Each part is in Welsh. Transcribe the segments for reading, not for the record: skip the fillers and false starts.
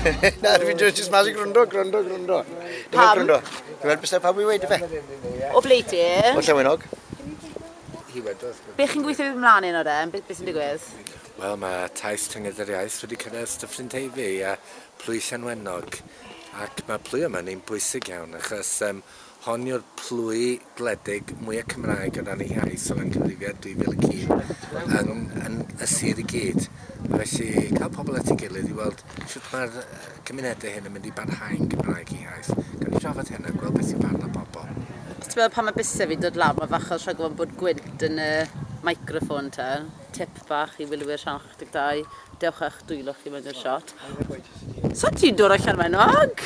Na, fi'n dod jyst mas i gwrando, gwrando, gwrando. Dim Pam? gwrando. Dwi'n meddwl bysau pawb i weid, ife? O ble ti? O Llanwenog. Be chi'n gweithio fynd mlaen un o'r e? Be, be sy'n digwydd? Wel, mae taith Tynged yr Iaith wedi cyrraedd Dyffryn Teifi a plwy Llanwenog. Ac mae plwy yma'n un bwysig iawn, achos hon yw'r plwy gwledig mwyaf Cymraeg o ran ei iaith o ran cyfrifiad 2001 yn y sir i gyd. Felly, cael pobl at ei gilydd i weld sut mae'r cymunedau hyn yn mynd i barhau'n Gymraeg eu iaith. Gawn ni drafod hynna, gweld beth yw barn y bobl. Ti'n meddwl pan mae bysedd fi'n dod lawr, mae fach o rhag ofn bod gwynt yn y microffon te. Tip bach i wylwyr Sianel 62, dewch â'ch dwylo chi mewn i'r shot. So ti'n dod o Llanwenog?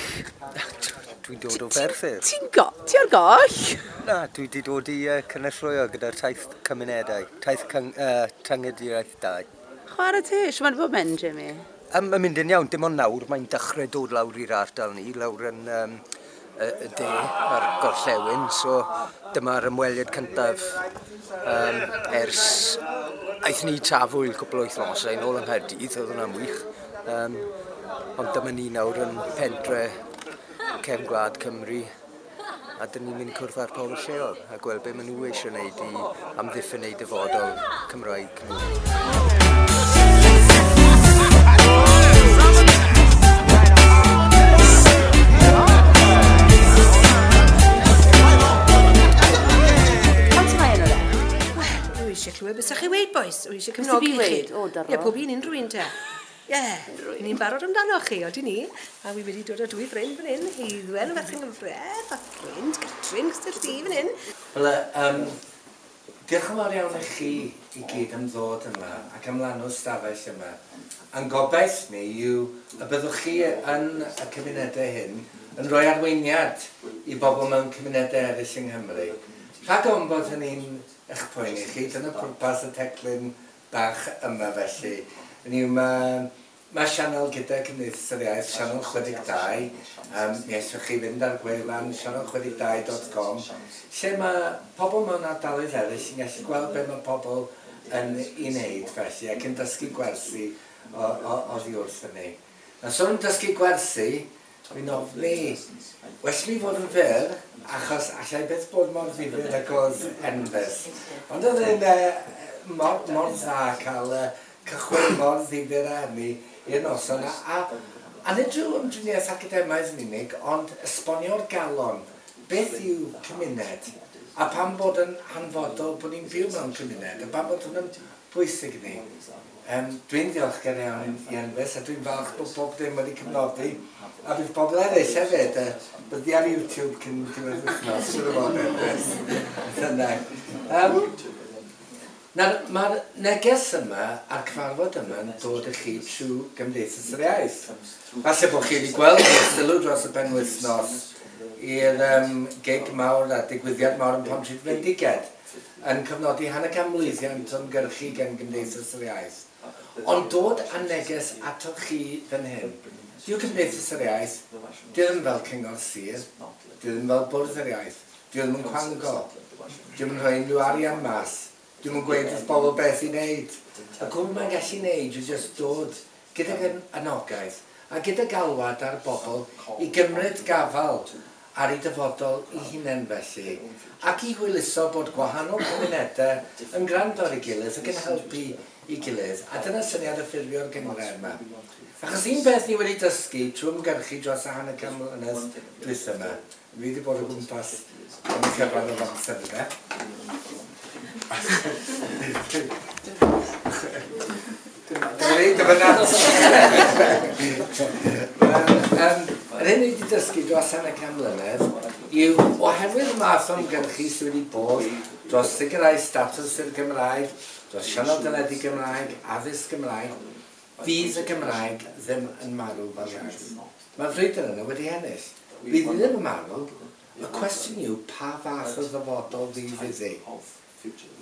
Dwi'n dod o Ferthyr. Ti'n go ti ar goll? Na, dwi wedi dod i cynorthwyo gyda'r taith cymunedau, taith Tynged yr Iaith 2. Chwarae te, siw mae'n bod mynd, Jamie? Mae'n mynd yn iawn, dim ond nawr, mae'n dechrau dod lawr i'r ardal ni, lawr yn y de a'r gorllewin, so dyma'r ymweliad cyntaf ers aethon ni Tafwyl cwpl o wythnosau nôl yng Nghaerdydd, oedd hwnna'n wych. Ond dyma ni nawr yn pentre cefn gwlad Cymru, a dyn ni'n mynd i cwrdd â'r pobl lleol a gweld be maen nhw eisiau gwneud i amddiffyn eu dyfodol Cymraeg nhw. Pam ti'n mae enw de? Wel, dwi eisiau clywed beth ydych chi weud, boys. Dwi eisiau Beth cefnogi fi chi. weud? O, dyro. Ie, pob un unrhyw un te. Ie, ni'n barod amdano chi, odi ni? A wi wedi dod â dwy ffrind fan hyn, Heiddwen, ferch yng Nghyfraith, a ffrind Catrin, Cysylltu fan hyn. Wel, diolch yn fawr iawn i chi i gyd am ddod yma ac am lanw'r stafell yma. A'n gobaith ni yw y byddwch chi yn y cymunedau hyn yn rhoi arweiniad i bobl mewn cymunedau eraill yng Nghymru. Rhag ofn bod hynny'n eich poeni chi, dyna pwrpas y teclyn bach yma felly. Hynny yw, mae sianel gyda Cymdeithas yr Iaith, Sianel 62, mi allwch chi fynd ar gwefan sianel62.com, lle mae pobl mewn ardaloedd eraill yn gallu gweld be mae pobl yn ei wneud felly, ac yn dysgu gwersi oddi wrth hynny. Na, sôn am dysgu gwersi, fi'n ofni, well mi fod yn fyr, achos allai byth bod mor ddifyr ag oedd Enfys. Ond oedd e'n mor dda cael cychwyn mor ddifyr â hynny i'r noson. A nid rhyw ymdriniaeth academaidd yn unig, ond esbonio'r galon, beth yw cymuned, a pam bod yn hanfodol bod ni'n byw mewn cymuned, a pam bod hwn yn bwysig i ni. Dwi'n ddiolchgar iawn i Enfys, a dwi'n falch bod bob dim wedi cyfnodi, a bydd pobl eraill hefyd, byddi ar YouTube cyn diwedd wythnos, siŵr o fod, Enfys. Dyna. Mae'r neges yma a'r cyfarfod yma yn dod i chi trwy Gymdeithas yr Iaith. Falle bod chi wedi gweld y sylw dros y penwythnos i'r gig mawr a digwyddiad mawr yn Pontrhydfendigaid yn cyfnodi hanner can mlwyddiant ymgyrchu gan Gymdeithas yr Iaith. Ond dod â neges atoch chi fan hyn. Dyw Cymdeithas yr Iaith, dyw ddim fel Cyngor Sir, dyw ddim fel Bwrdd yr Iaith, dyw ddim yn cwango, dyw ddim yn rhoi unrhyw arian mas, dyw ddim yn gweud wrth bobl beth i wneud. Y cwbl mae'n gallu wneud yw jyst dod gydag anogaeth a gyda galwad ar bobl i gymryd gafael ar eu dyfodol eu hunain felly, ac i hwyluso bod gwahanol cymunedau yn gwrando ar ei gilydd ac yn helpu ei gilydd. A dyna syniad y ffurfio'r gynghrair yma. Achos un peth ni wedi dysgu trwy ymgyrchu dros y hanner can mlynedd dwytha yma, fi wedi bod o gwmpas am y cyfan o'r amser yna. Dyma ni, dyma na. Yr hyn ni wedi dysgu dros hanner can mlynedd yw oherwydd y math o ymgyrchu sydd wedi bod dros sicrhau statws i'r Gymraeg, dros sianel deledu Gymraeg, addysg Gymraeg, fydd y Gymraeg ddim yn marw fel iaith. Mae'r frwydr yna wedi ennill. Fydd hi ddim yn marw, y cwestiwn yw pa fath o ddyfodol fydd iddi.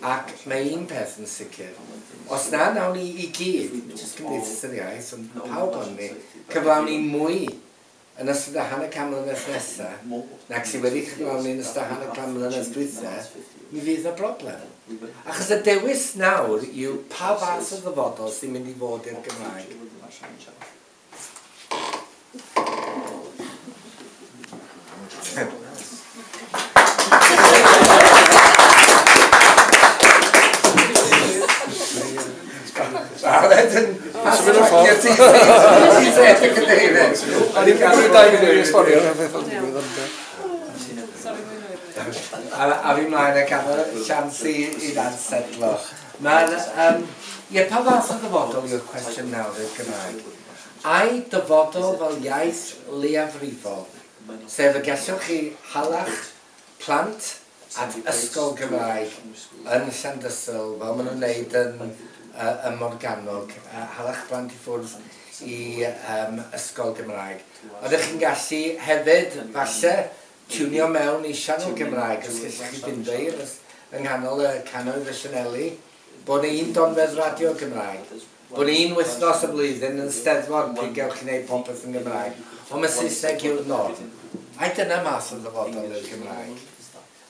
Ac mae un peth yn sicr, os na nawn ni i gyd, jyst Cymdeithas yr Iaith, ond pawb ond ni, cyflawni mwy yn ystod y hanner can mlynedd nesaf, nag sydd wedi cyflawni yn ystod y hanner can mlynedd dwytha, mi fydd yna broblem. Achos y dewis nawr yw pa fath o ddyfodol sy'n mynd i fod i'r Gymraeg. Ie, ti'n sef y cadeirydd. O'n i'n cael 2 munud i esbonio beth oedd yn digwydd, ond... A fi mlaen a gael y siawns i ddansetlo. Mae'n... Ie, pa fath o ddyfodol yw'r cwestiwn nawr i'r Gymraeg? Ai dyfodol fel iaith leiafrifol, sef y gallwch chi halach plant at ysgol Gymraeg yn Llandysul, fel maen nhw'n wneud yn Morgannwg, halach plant i ffwrdd i ysgol Gymraeg. Oeddech chi'n gallu hefyd, falle, tiwnio mewn i sianel Gymraeg, os gallech chi fynd i'r yng nghanol y cannoedd y sianeli, bod 'na un donfedd radio Gymraeg, bod 'na un wythnos y flwyddyn yn Steddfod pryd gewch chi wneud popeth yn Gymraeg, ond mae Saesneg yw'r nod. Ai dyna math o ddyfodol i'r Gymraeg,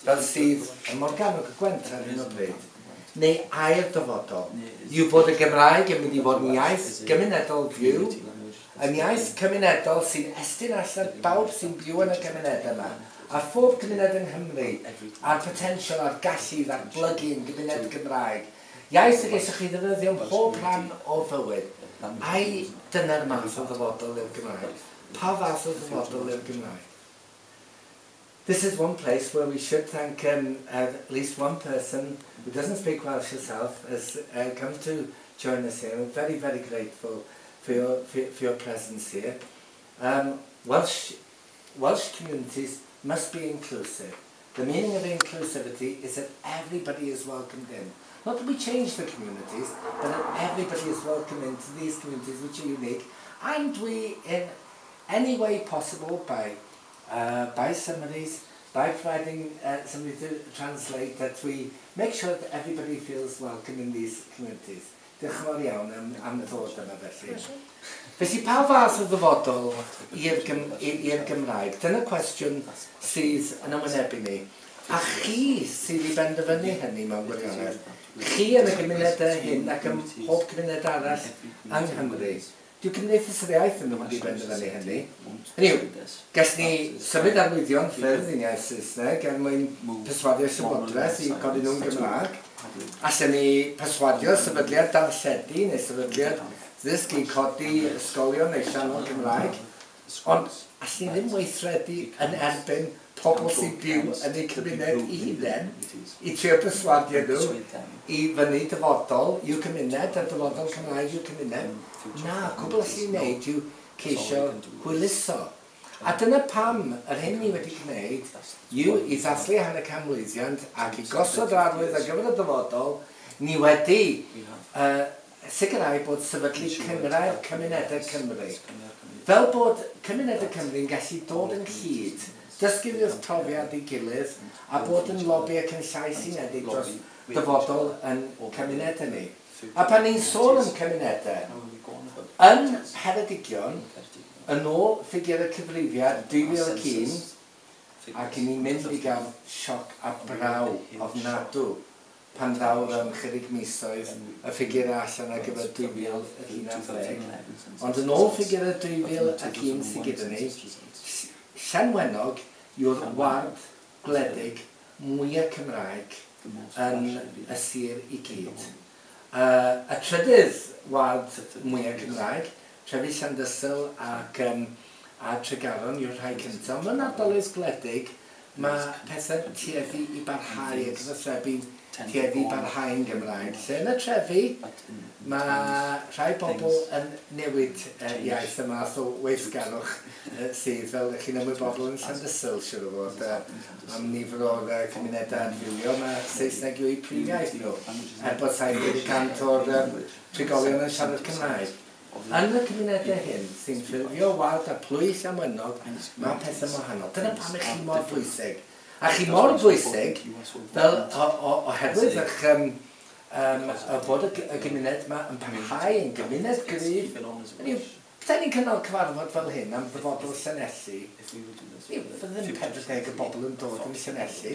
fel sydd yn Morgannwg y Gwent ar hyn o bryd? Neu ai'r dyfodol yw bod y Gymraeg yn mynd i fod yn iaith gymunedol fyw, yn iaith cymunedol sy'n estyn allan bawb sy'n byw yn y cymunedau yma, a phob cymuned yng Nghymru, a'r potensial a'r gallu i ddatblygu yn gymuned Gymraeg. Iaith y gallwch chi ddefnyddio ym mhob rhan o fywyd. Ai dyna'r math o ddyfodol i'r Gymraeg? Pa fath o ddyfodol i'r Gymraeg? This is one place where we should thank at least one person who doesn't speak Welsh herself has come to join us here. We're very, very grateful for your presence here. Welsh communities must be inclusive. The meaning of inclusivity is that everybody is welcomed in. Not that we change the communities, but that everybody is welcome into these communities which are unique, and we, in any way possible, by summaries, by providing somebody to translate, that we make sure that everybody feels welcome in these communities. Diolch yn fawr iawn am ddod yma felly. Felly pa fath o ddyfodol i'r Gymraeg? Dyna cwestiwn sydd yn ymwynebu ni. A chi sydd i benderfynu hynny mewn gwirionedd. Chi yn y gymunedau hyn ac ym mhob cymuned arall yng Nghymru. Dyw Cymdeithas yr Iaith ddim yn mynd i benderfynu hynny. Hynny yw, gallwn ni symud arwyddion ffyrdd i'n iaith Saesneg er mwyn perswadio Llywodraeth i godi nhw'n Gymraeg. Allen ni perswadio sefydliad darlledu neu sefydliad ddysg i codi ysgolion neu sianel Cymraeg. Ond allen ni ddim weithredu yn erbyn pobl sy'n byw yn eu cymuned eu hunain i trio perswadio nhw i fyny dyfodol i'w cymuned a dyfodol Cymraeg i'w cymuned. Na, cwbl allen ni wneud yw ceisio hwyluso. A dyna pam yr hyn ni wedi gwneud yw i ddathlu hanner canmlwyddiant ac i gosod yr arwydd ar gyfer y dyfodol, ni wedi sicrhau bod sefydlu Cynghrair Cymunedau Cymru. Fel bod cymunedau Cymru'n gallu dod ynghyd, dysgu wrth profiad ei gilydd a bod yn lobi ac yn llais unedig dros dyfodol yn cymunedau ni. A pan ni'n sôn am cymunedau, yn Heredigion, yn ôl ffigur y cyfrifiad 2001, ac i ni'n mynd i gael sioc a braw ofnadw pan ddaw mewn chydig misoedd y ffigurau allan ar gyfer 2011. Ond yn ôl ffigurau 2001 sydd gyda ni, Llanwenog yw'r ward gwledig mwyaf Cymraeg yn y sir i gyd. Y trydydd ward mwyaf Cymraeg, trefi Llandysul a Tregaron yw'r rhai cyntaf. Mewn ardaloedd gwledig, mae pethau tueddu i barhau a cyfathrebu'n tueddu i barhau yn Gymraeg. Lle yn y trefi, mae rhai bobl yn newid iaith y math o weithgarwch sydd, fel ych chi'n ymwybodol yn Llandysul, siŵr o fod, am nifer o'r cymunedau adfywio, mae Saesneg yw eu prif iaith nhw, er bod 70% o'r trigolion yn siarad Cymraeg. Yn y cymunedau hyn sy'n ffurfio ward a plwy Llanwenog, mae pethau wahanol. Dyna pam ych chi mor bwysig. A chi mor bwysig fel oherwydd eich, bod y gymuned yma yn parhau yn gymuned gryf. Hynny yw, petai ni'n cynnal cyfarfod fel hyn am ddyfodol Llanelli, fydde ddim 40 o bobl yn dod yn Llanelli.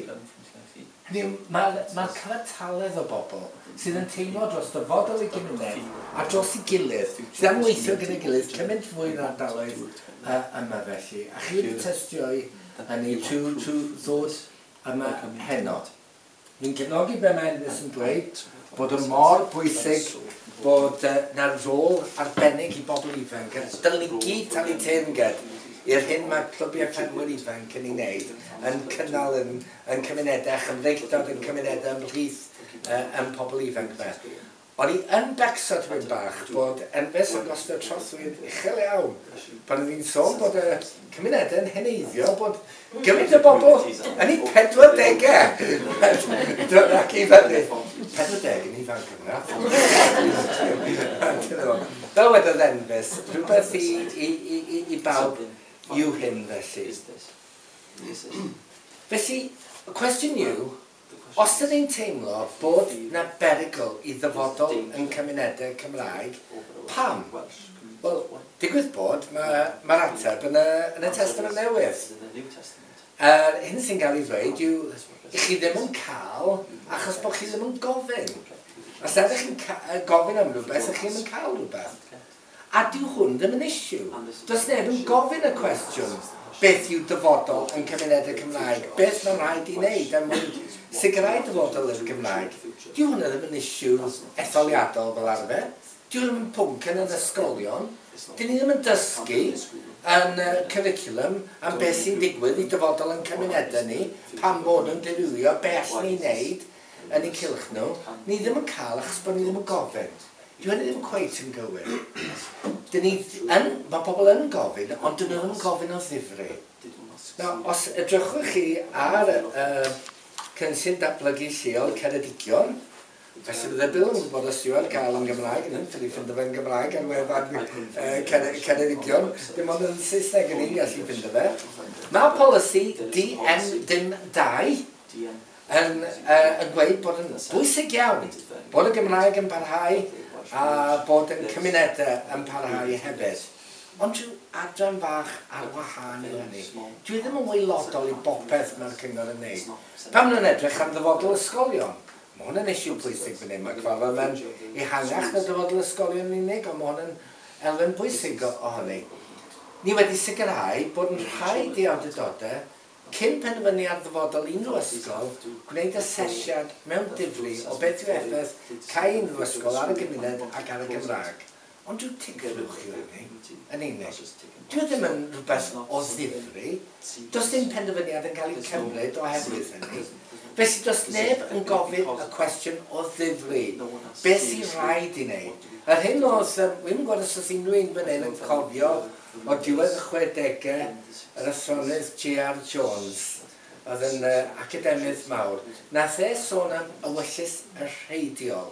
Hynny yw, mae'r cyfartaledd o bobl sydd yn teimlo dros dyfodol y gymuned a dros ei gilydd, sydd am weithio gyda'i gilydd, cymaint fwy yn ardaloedd yma felly. A chi wedi testio i hynny trwy ddod yma heno. Fi'n cefnogi be mae Enfys yn dweud. bod yn mor bwysig bod 'na rôl arbennig i bobl ifanc, a dylen ni gyd talu teyrnged i'r hyn mae clybiau ffermwyr ifanc yn ei wneud, yn cynnal yn, yn cymunedau, Chymreictod yn cymunedau ymhlith yn pobl ifanc 'ma. O'n i yn becso tipyn bach bod Enfys yn gosod trothwy uchel iawn pan oedd hi'n sôn bod y cymunedau yn heneiddio, bod gymaint o bobl yn eu 40au yn dod ac i fyny. 40 yn ifanc yna. Fel wedodd Enfys, rhywbeth i, i, i, i, i bawb yw hyn felly. Felly, y cwestiwn yw, os ydyn ni'n teimlo bod 'na berygl i ddyfodol yn cymunedau Cymraeg, pam? Wel, digwydd bod, mae'r ma ateb yn y, yn y Testament Newydd. Yr hyn sy'n cael ei ddweud yw, i chi ddim yn cael achos bod chi ddim yn gofyn. Os ydych chi'n gofyn am rhywbeth, ydych chi ddim yn cael rhywbeth. A dyw hwn ddim yn issue. Does neb yn gofyn y cwestiwn beth yw dyfodol yn cymunedau Cymraeg, beth mae'n rhaid i wneud er mwyn sicrhau dyfodol i'r Gymraeg. Dyw hwnna ddim yn issue etholiadol fel arfer. Dyw ddim yn pwnc yn yr ysgolion. Dyn ni ddim yn dysgu yn y curriculum am beth sy'n digwydd i dyfodol yn cymunedau ni, pam bod nhw'n dirywio, be allan ni wneud yn eu cylch nhw. Ni ddim yn cael achos bod ni ddim yn gofyn. Dyw hynny ddim cweit yn gywir. Dyn ni yn, mae pobl yn gofyn, ond dyn nhw ddim yn gofyn o ddifri. Nawr, os edrychwch chi ar y cynllun datblygu lleol Ceredigion, felly bydde Bill yn gwybod os yw ar gael yn Gymraeg, yn ffili ffindo fe'n Gymraeg ar wefan Ceredigion, dim ond yn Saesneg yn ni'n gallu ffindo fe. Mae polisi DM dim 2 yn, yn gweud bod yn bwysig iawn bod y Gymraeg yn parhau a bod yn cymunedau yn parhau hefyd. Ond rhyw adran fach ar wahân yw hynny. Dwi ddim yn waelodol i bopeth mae'r cyngor yn neud. Pan maen nhw'n edrych am ddyfodol ysgolion, mae hwn yn issue pwysig fan hyn. Mae cyfarfod yma'n ehangach na dyfodol ysgolion yn unig, ond mae hwn yn elfen bwysig ohoni. Ni wedi sicrhau bod yn rhaid i awdurdodau cyn penderfynu ar ddyfodol unrhyw ysgol, gwneud asesiad mewn difri o beth yw effaith cau unrhyw ysgol ar y gymuned ac ar y Gymraeg. Ond dyw tigrwch yw hynny yn unig. Dyw e ddim yn rhywbeth o ddifri. Does dim penderfyniad yn cael ei cymryd oherwydd hynny. Felly does neb yn gofyn y cwestiwn o ddifri. Beth sy'n rhaid i wneud? Yr hyn oedd, wi'm yn gwybod os oes unrhyw un fan hyn yn cofio o diwedd y 60au, yr athronydd J.R. Jones, oedd yn academydd mawr, nath e sôn am ewyllys y rheidiol,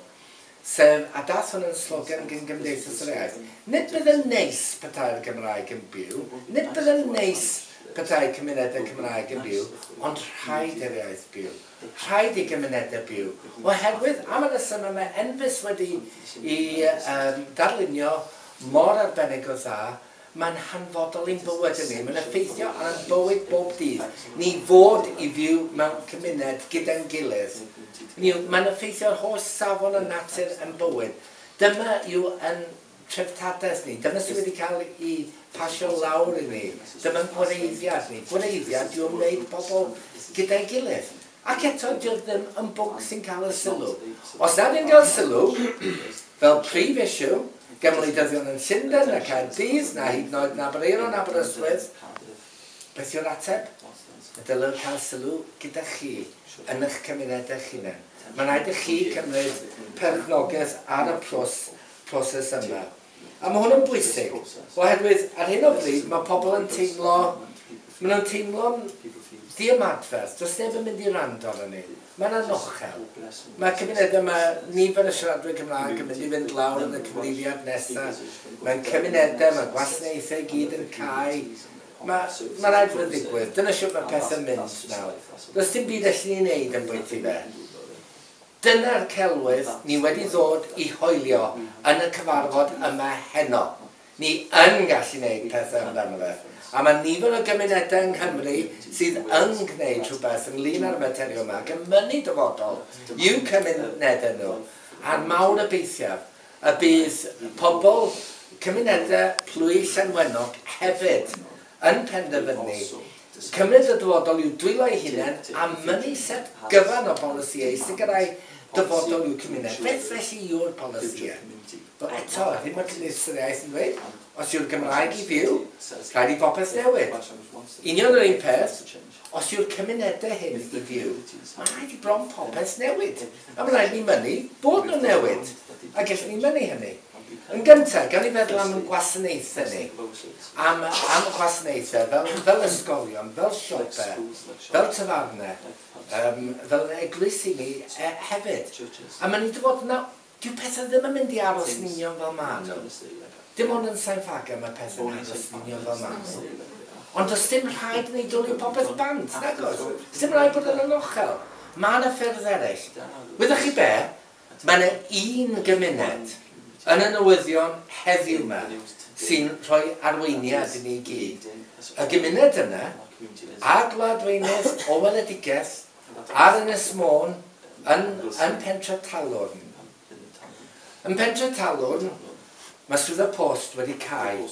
sef, a dath hwn yn slogan gyn Gymdeithas yr Iaith, nid bydde'n neis petai'r Gymraeg yn byw, nid bydde'n neis petai cymunedau Cymraeg yn byw, ond rhaid i'r iaith byw. Rhaid i gymunedau byw. Oherwydd, am y resymau mae Enfys wedi i darlunio mor arbennig o dda, mae'n hanfodol i'n bywyd ni, mae'n effeithio ar ein bywyd bob dydd. Ni fod i fyw mewn cymuned gyda'n gilydd. Mae'n effeithio ar holl safon y natur yn bywyd. Dyma yw yn treftadaeth ni, dyma sydd wedi cael ei pasio lawr i ni. Dyma'n gwreiddiad ni. Gwreiddiad yw ymwneud pobl gyda'i gilydd. Ac eto, dyw ddim yn bwnc sy'n cael y sylw. Os nad yw'n cael sylw, fel prif issue, gan wleidyddion yn Llundain, na Caerdydd, na hyd yn oed na Aberaeron, na Aberystwyth, beth yw'r ateb? Y dylai cael sylw gyda chi yn eich cymunedau eich hunain. Mae'n rhaid i chi cymryd perchnogaeth ar y proses yma. A mae hwn yn bwysig, oherwydd ar hyn o bryd mae pobl yn teimlo, maen nhw'n teimlo'n diymadferth, does neb yn mynd i wrando arno ni. Mae'n anochel. Mae cymunedau, mae nifer y siaradwyr Cymraeg yn mynd i fynd lawr yn y cyfrifiad nesaf. Mae'n cymunedau, mae gwasanaethau i gyd yn cau. Mae rhaid fod yn digwydd. Dyna sut mae pethau'n mynd nawr. Does dim byd allan ni wneud yn bwyty fe. Dyna'r celwydd ni wedi ddod i hoelio yn y cyfarfod yma heno. Ni yn gallu gwneud pethau amdano fe. A mae nifer o gymunedau yng Nghymru sydd yn gwneud rhywbeth ynglyn â'r materion yma ac yn mynnu dyfodol i'w cymunedau nhw. A'r mawr obeithiaf y bydd pobl cymunedau plwy Llanwenog hefyd yn penderfynu cymryd y dyfodol i'w dwylo eu hunain a mynnu set gyfan o bolisïau i sicrhau dyfodol i'w cymuned. Beth felly yw'r polisïau? Wel eto, ddim mae Cymdeithas Iaith yn dweud, os yw'r Gymraeg i fyw, rhaid i bopeth newid. Union yr un peth, os yw'r cymunedau hyn i fyw, mae rhaid i bron popeth newid. A mae rhaid ni mynnu bod nhw'n newid, a gallwn ni mynnu hynny. Yn gyntaf, gawn ni feddwl am y gwasanaethau ni, am y gwasanaethau fel ysgolion, fel siopau, fel tafarnau, fel eglwysi ni hefyd. A mae'n ni fod yna, dyw pethau ddim yn mynd i aros yn union fel maen nhw. Dim ond yn Sain Ffagan mae pethau'n aros yn union fel maen nhw. Ond does dim rhaid ni dwlu popeth bant, nag oes? Does dim rhaid bod yn anochel. Mae yna ffyrdd eraill. Wyddoch chi be? Mae yna un gymuned yn y newyddion heddiw yma sy'n rhoi arweiniad i ni gyd. Y gymuned yna, a gwladweinydd o weledigaeth ar Ynys Môn yn Pentre Talwrn. Yn Pentre Talwrn, mae swyddfa post wedi cau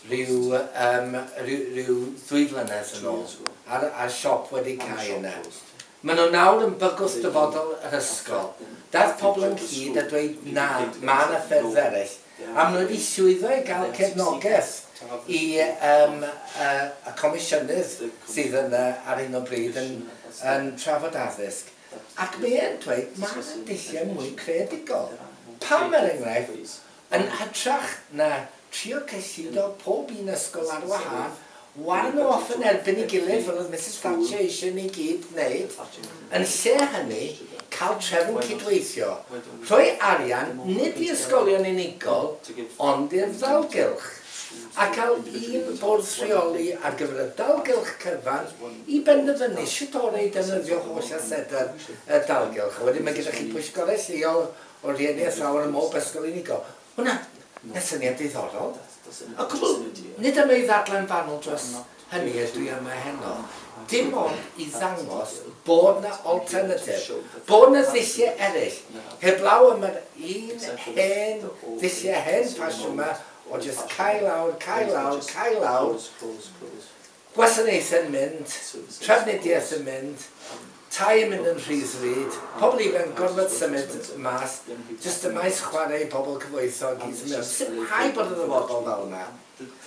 rhyw 2 flynedd yn ôl, a'r siop wedi cau yna. Maen nhw nawr yn bygwth dyfodol yr ysgol. Daeth pobl ynghyd a dweud na, mae yna ffyrdd eraill. A maen nhw wedi llwyddo i gael cefnogaeth i y comisiynydd sydd yna ar hyn o bryd yn trafod addysg. Ac mae e'n dweud mae yna dulliau mwy creadigol. Pam, er enghraifft, yn hytrach na trio cyllido pob un ysgol ar wahân, waren nhw off yn erbyn ei gilydd, fel oedd Mrs Thatcher eisiau ni gyd wneud, yn lle hynny, cael trefn cydweithio, rhoi arian nid i ysgolion unigol, ond i'r ddalgylch, a cael un bwrdd rheoli ar gyfer y dalgylch cyfan i benderfynu sut orau i defnyddio holl asedau'r dalgylch. A wedyn mae gyda chi pwyllgorau lleol o rieni athrawon ym mhob ysgol unigol. Hwna, na syniad diddorol. A cwbl, nid am ei ddadlau'n fanwl dros hynny ydw i yma heno. Dim ond i ddangos bod na alternative, bod na ddulliau eraill. Heblaw am yr un hen ddulliau hen ffasiwn yma o jyst cau lawr, cau lawr, cau lawr. Gwasanaethau'n mynd, trafnidiaeth yn mynd, tai yn mynd yn rhy ddrud, pobl ifanc gorfod symud mas, jyst y maes chwarae i pobl cyfoethog i symud. Sdim rhaid bod y ddyfodol fel yna.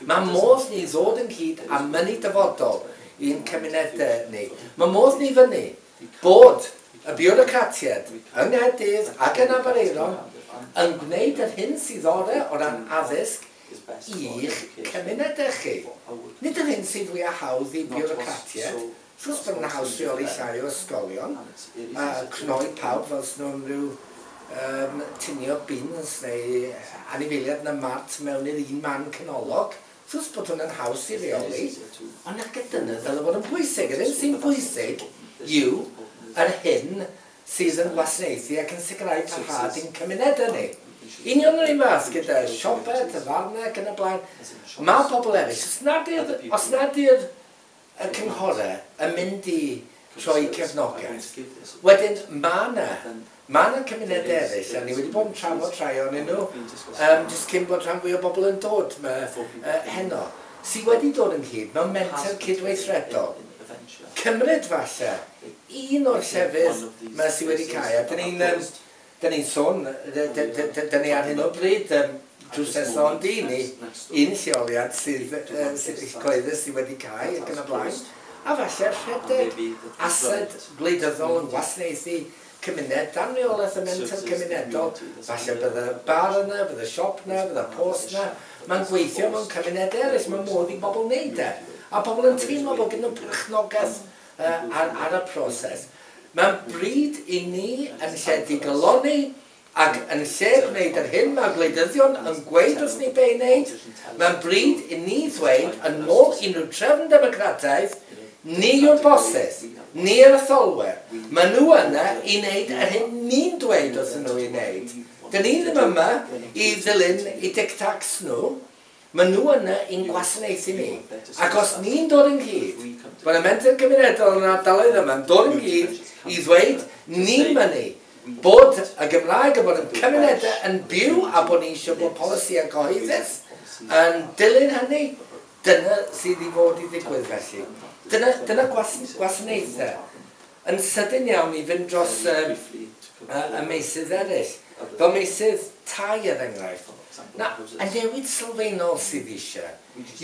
Mae modd ni ddod ynghyd a mynnu dyfodol i'n cymunedau ni. Mae modd ni fyny bod y biwrocratiaid yng Nghaerdydd ac yn Aberaeron yn gwneud yr hyn sydd orau o ran addysg i'ch cymunedau chi. Nid yr hyn sydd fwyaf hawdd i biwrocratiaid. Wrth gwrs bod yn haws rheoli llai o ysgolion, a cnoi pawb fel sy'n nhw'n rhyw tinio bins neu anifeiliaid yn y mart mewn i'r un man canolog. Wrth gwrs bod hwnna'n haws i reoli, ond nac dyna ddyle fod yn bwysig. Yr hyn sy'n bwysig yw yr hyn sydd yn gwasanaethu ac yn sicrhau parhad i'n cymunedau ni. Union yr un fath gyda siopau, tafarnau ac yn y blaen. Mae pobl eraill, os nad yw'r y cynghorau yn mynd i rhoi cefnogaeth, wedyn mae yna cymunedau eraill, a ni wedi bod yn trafod rhai ohonyn nhw, jyst cyn bod rhan fwy o bobl yn dod heno, sydd wedi dod ynghyd mewn menter cydweithredol. Cymryd falle un o'r llefydd yma sydd wedi cau, a dyn ni'n sôn, dyn ni ar hyn o bryd, drws nesaf ond un ni, un lleoliad sydd cyhoeddus sydd wedi cau ac yn y blaen, a falle rhedeg ased gwleidyddol yn gwasanaethu cymuned, dan reolaeth y menter cymunedol, falle bydde bar yna, bydde siop yna, bydde post yna, mae'n gweithio mewn cymunedau eraill, mae'n modd i bobl wneud e. A pobl yn teimlo bod gen nhw perchnogaeth ar y proses. Mae'n bryd i ni yn lle digalonni ac yn lle gwneud yr hyn mae gwleidyddion yn gweud wrth ni be i wneud, mae'n bryd i ni ddweud yn ôl unrhyw trefn democrataidd, ni yw'r bosses, ni yw'r etholwyr. Maen nhw yna i wneud yr hyn ni'n dweud wrthyn nhw i wneud. Dyn ni ddim yma i ddilyn i dictats nhw. Maen nhw yna i'n gwasanaethu ni. Ac os ni'n dod ynghyd, bod y menter gymunedol yn ardaloedd yma yn dod ynghyd i ddweud ni'n mynnu bod y Gymraeg a bod y cymunedau yn byw a bod ni eisiau bod polisïau cyhoeddus yn dilyn hynny, dyna sydd i fod i ddigwydd felly. Dyna gwasanaethau yn sydyn iawn i fynd dros y meysydd eraill. Fel meysydd tai er enghraifft. Na, y newid sylfaenol sydd eisiau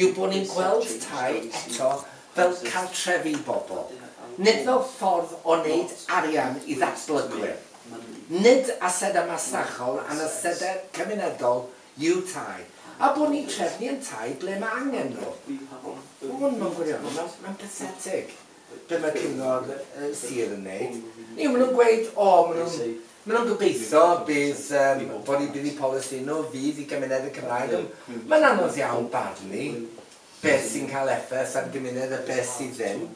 yw bod ni'n gweld tai eto fel cartrefi bobl. Nid fel ffordd o wneud arian i ddatblygwyr. Nid asedau masnachol a'n asedau cymunedol yw tai. A bod ni'n trefnu yn tai ble mae angen nhw. Hwn mewn gwirionedd, mae'n pathetic be mae cyngor sir yn wneud. Ni, maen nhw'n gweud, o, maen nhw'n gobeithio bydd bod i bydd i polisi nhw fydd i gymuned y Cymraeg. Mae'n anodd iawn barnu beth sy'n cael effaith ar gymuned a beth sydd ddim.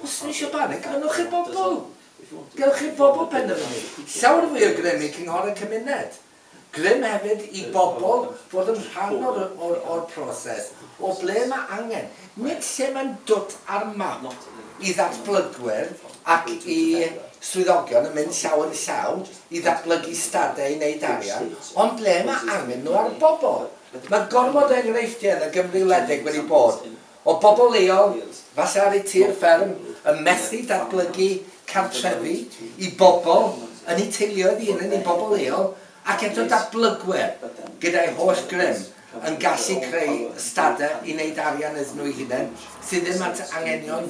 Os nhw eisiau barnu, gofynnwch i'r bobl. Gewch i'r bobl penderfynu. Llawer fwy o grym i cynghorau cymuned. Grym hefyd i bobl fod yn rhan o'r proses, o ble mae angen. Nid lle mae'n dod ar map i ddatblygwyr ac i swyddogion yn mynd llaw yn llaw i ddatblygu stadau i wneud arian, ond ble mae angen nhw ar bobl. Mae gormod o enghreifftiau yn y Gymru wledig wedi bod o bobl leol, falle ar eu tir fferm, yn methu datblygu cartrefi i bobl yn eu teuluoedd eu hunain, i bobl leol, ac eto datblygwyr gyda'i holl grym yn gallu creu stadau i wneud arian iddyn nhw eu hunain sydd ddim at anghenion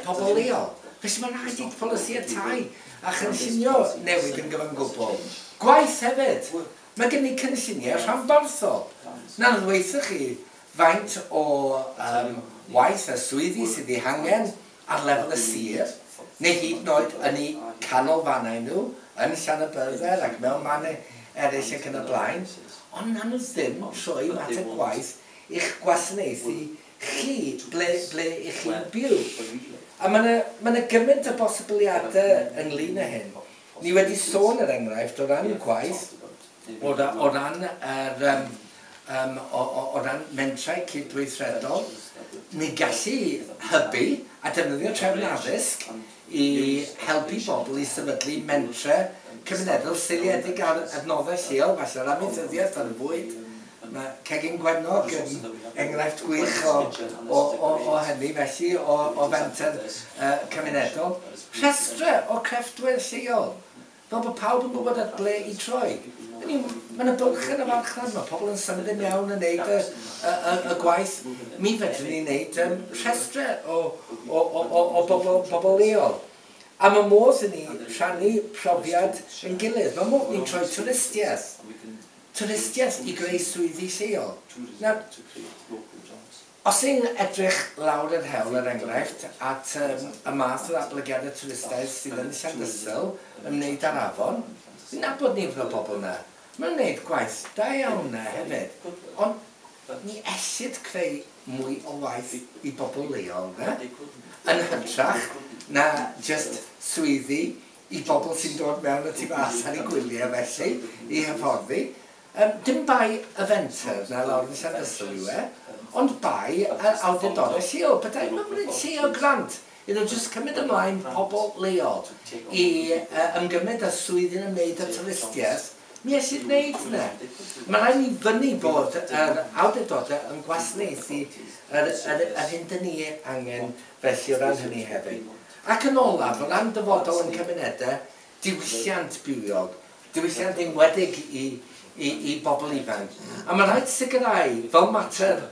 pobl leol. Felly mae'n rhaid i polisïau tai a chynllunio newid yn gyfan gwbl. Gwaith hefyd. Mae gen i cynlluniau rhanbarthol. Na, ddweuthoch chi faint o waith a swyddi sydd eu hangen ar lefel y sir, neu hyd yn oed yn eu canolfannau nhw, yn Llanybydder ac mewn mannau eraill ac yn y blaen, ond na nhw ddim trwy mater gwaith i'ch gwasanaethu chi ble i chi'n byw. A mae yna gymaint o bosibiliadau ynglyn â hyn. Ni wedi sôn er enghraifft o ran gwaith, o ran o ran mentrau cydweithredol, ni gallu hybu a defnyddio trefn addysg i helpu bobl i sefydlu mentrau cymunedol seiliedig ar adnoddau lleol, falle ar amaethyddiaeth, ar y bwyd. Mae Cegin Gwennog yn enghraifft gwych o hynny, felly, o fenter cymunedol. Rhestrau o crefftwyr lleol, fel bod pawb yn gwybod at ble i troi. Mae yna bylch yn y farchnad, mae pobl yn symud yn iawn yn neud y gwaith. Mi fedrwn ni wneud rhestrau o bobl leol. A mae modd i ni rhannu profiad yn gilydd. Mae modd ni'n troi twristiaeth. Twristiaeth i greu swyddi lleol. Nawr, os ni'n edrych lawr yr hewl, er enghraifft, at y math o ddatblygiadau twristaidd sydd yn Llandysul, ymwneud â'r afon, ni'n nabod nifer o bobl yna. Mae'n gwneud gwaith da iawn yna hefyd. Ond ni ellid creu mwy o waith i bobl leol yna, yn hytrach na just swyddi i bobl sy'n dod mewn y tu fas ar eu gwyliau felly, i hyfforddi. Dim bai y fenter na lawr yn Llandysul yw e, ond bai yr awdurdodau lleol. Byddai mae'n lleol grant iddyn nhw jyst cymryd ymlaen pobl leol i ymgymryd â swyddi'n ymwneud â twristiaeth, mi ellid wneud hynna. Mae rhaid ni fyny bod yr awdurdodau yn gwasanaethu yr hyn dyn ni angen felly o ran hynny hefyd. Ac yn olaf, o ran dyfodol yn cymunedau, diwylliant bywiog, diwylliant enwedig i bobl ifanc. A mae rhaid sicrhau, fel mater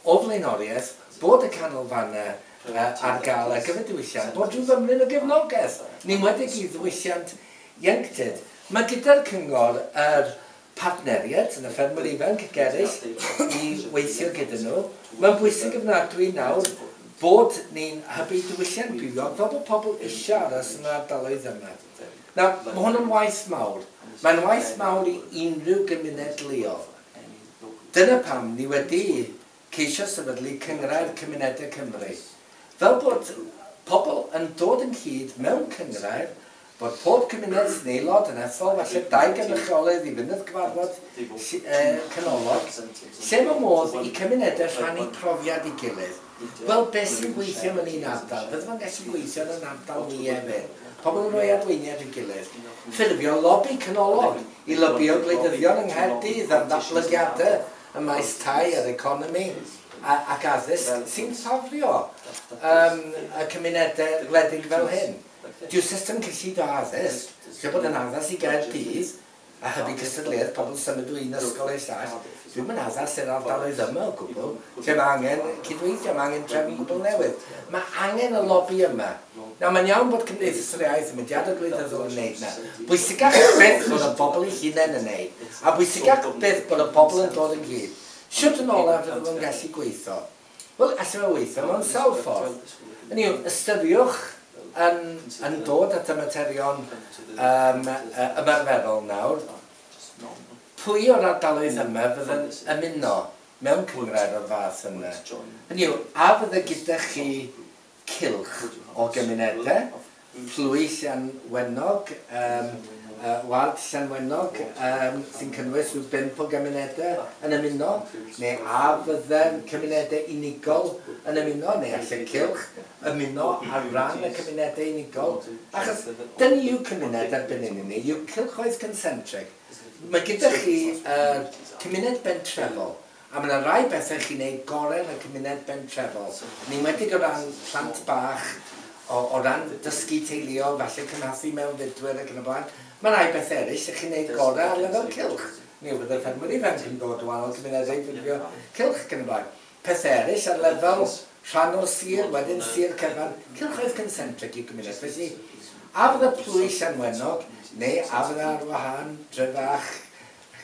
o flaenoriaeth, bod y canolfannau ar gael ar gyfer diwylliant, bod rhyw fymryn o gefnogaeth, yn enwedig i ddiwylliant ieuenctid. Mae gyda'r cyngor yr partneriaid yn y ffermwyr ifanc ac eraill i weithio gyda nhw. Mae'n bwysig ofnadwy nawr bod ni'n hybu diwylliant bywiog fel bod pobl eisiau aros yn yr ardaloedd yma. Nawr, mae hwn yn waith mawr. Mae'n waith mawr i unrhyw gymuned leol. Dyna pam ni wedi ceisio sefydlu Cynghrair Cymunedau Cymru. Fel bod pobl yn dod ynghyd mewn cynghrair, bod pob cymuned sy'n aelod yn ethol falle 2 gynrychiolydd i fynd i'r cyfarfod canolog, lle mae modd i cymunedau rhannu profiad i gilydd. Wel, beth sy'n gweithio mewn un ardal? Fydd fo'n gallu gweithio yn ein ardal ni hefyd. Pobl yn rhoi arweiniad i'w gilydd. Ffurfio lobi canolog i lobio gwleidyddion yng Nghaerdydd am ddatblygiadau y maes tai a'r economi ac addysg sy'n ffafrio y cymunedau gwledig fel hyn. Dyw'r system cyllido addysg, lle bod yn addas i Gaerdydd, a hybu cystadleuaeth pobl symud o un ysgol i'r llall, dwi'm yn addas i'r ardaloedd yma o gwbl, lle mae angen cydweithio, mae angen trefn gwbl newydd. Mae angen y lobi yma. Nawr, mae'n iawn bod Cymdeithas yr Iaith, y mudiadau gwleidyddol yn wneud 'na. Bwysicach byth bod y bobl eu hunain yn wneud, a bwysicach byth bod y bobl yn dod ynghyd. Shwt yn olaf fydden nhw'n gallu gweithio? Wel, allan nhw weithio mewn sawl ffordd. Hynny yw, ystyriwch yn, yn dod at y materion um, ymarferol nawr, pwy o'r ardaloedd yma fydd yn ymuno mewn cynghrair o'r fath yna? Hynny yw, a fydde gyda chi cylch o gymunedau, plwy Llanwenog, ward Llanwenog, sy'n cynnwys rhyw bump o gymunedau yn ymuno, neu a fydde'r cymunedau unigol yn ymuno, neu alle cylch ymuno ar ran y cymunedau unigol, achos dyna yw cymuned erbyn hyn i ni, yw cylchoedd concentric. Mae gyda chi cymuned bentrefol, a mae yna rai bethau chi'n neud gorau yn y cymuned bentrefol, yn enwedig o ran plant bach, o ran dysgu teuluol, falle cymhathu mewnfudwyr ac yn y blaen. Mae rai bethau eraill lle chi'n neud gorau ar lefel cylch. Neu fydde ffermwyr ifanc yn dod o wahanol cymunedau i ffurfio cylch ac yn y blaen. Pethau eraill ar lefel rhan o'r sir, wedyn sir cyfan, cylchoedd concentric yw cymuned. Felly, a fydde plwy Llanwenog, neu a fydde ar wahân, Drefach,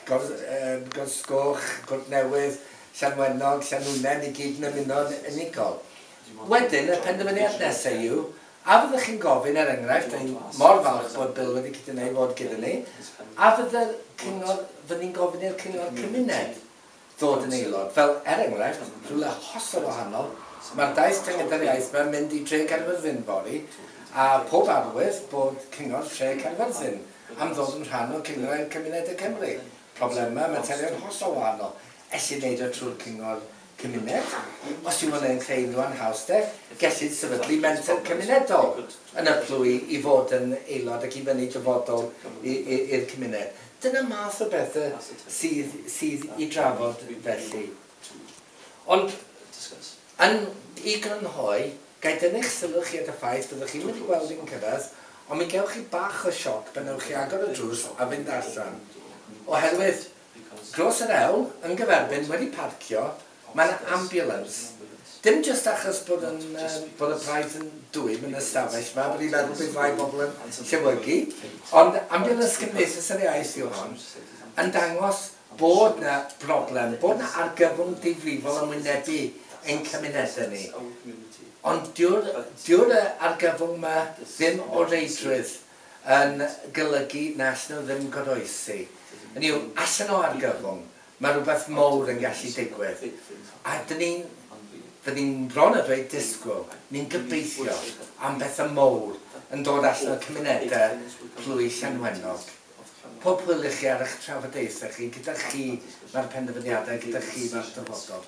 Gorsgoch, Gwrtnewydd, Llanwenog, Llanwnnen i gyd yn ymuno yn unigol. Wedyn, y penderfyniad nesaf yw, a fyddwch chi'n gofyn, er enghraifft, ni'n mor falch bod Bill wedi cytuno i fod gyda ni, a fydde'r cyngor, fydden ni'n gofyn i'r cyngor cymuned ddod yn aelod, fel er enghraifft, rhywle hollol wahanol, mae'r daith Tynged yr Iaith 'ma'n mynd i Dre Caerfyrddin fory, a pob arwydd bod cyngor Tre Caerfyrddin am ddod yn rhan o Cynghrair Cymunedau Cymru. Problemau, materion hollol wahanol. Ellid wneud o trwy'r cyngor cymuned. Os yw hwnna'n creu unrhyw anhawster, gellid sefydlu menter cymunedol yn y plwy i fod yn aelod ac i fynnu dyfodol i'r cymuned. Dyna math o bethau sydd, sydd i drafod felly. Ond, yn, i grynhoi, ga i dynnu'ch sylw chi at y ffaith fyddwch chi'n mynd i gweld fi'n cyrraedd, ond mi gewch chi bach o sioc pan wnewch chi agor y drws a fynd allan. Oherwydd, dros yr hewl, yn gyferbyn, wedi parcio, mae 'na ambulance. Dim jyst achos bod yn, bod y praid yn dwym yn y stafell 'ma, bod i'n meddwl bydd rhai bobl yn llewygu, ond ambulance Cymdeithas yr Iaith yw hon, yn dangos bod 'na broblem, bod 'na argyfwng difrifol yn wynebu ein cymunedau ni. Ond dyw'r, dyw'r argyfwng 'ma ddim o reidrwydd yn golygu na allan nhw ddim goroesi. Hynny yw, allan o argyfwng, mae rhywbeth mowr yn gallu digwydd. A dyn ni'n, fydden ni'n bron a dweud disgwyl, ni'n gobeithio am bethau mowr yn dod allan o cymunedau plwy Llanwenog. Pob hwyl i chi ar eich trafodaethau chi, gyda chi mae'r penderfyniadau, gyda chi mae'r dyfodol.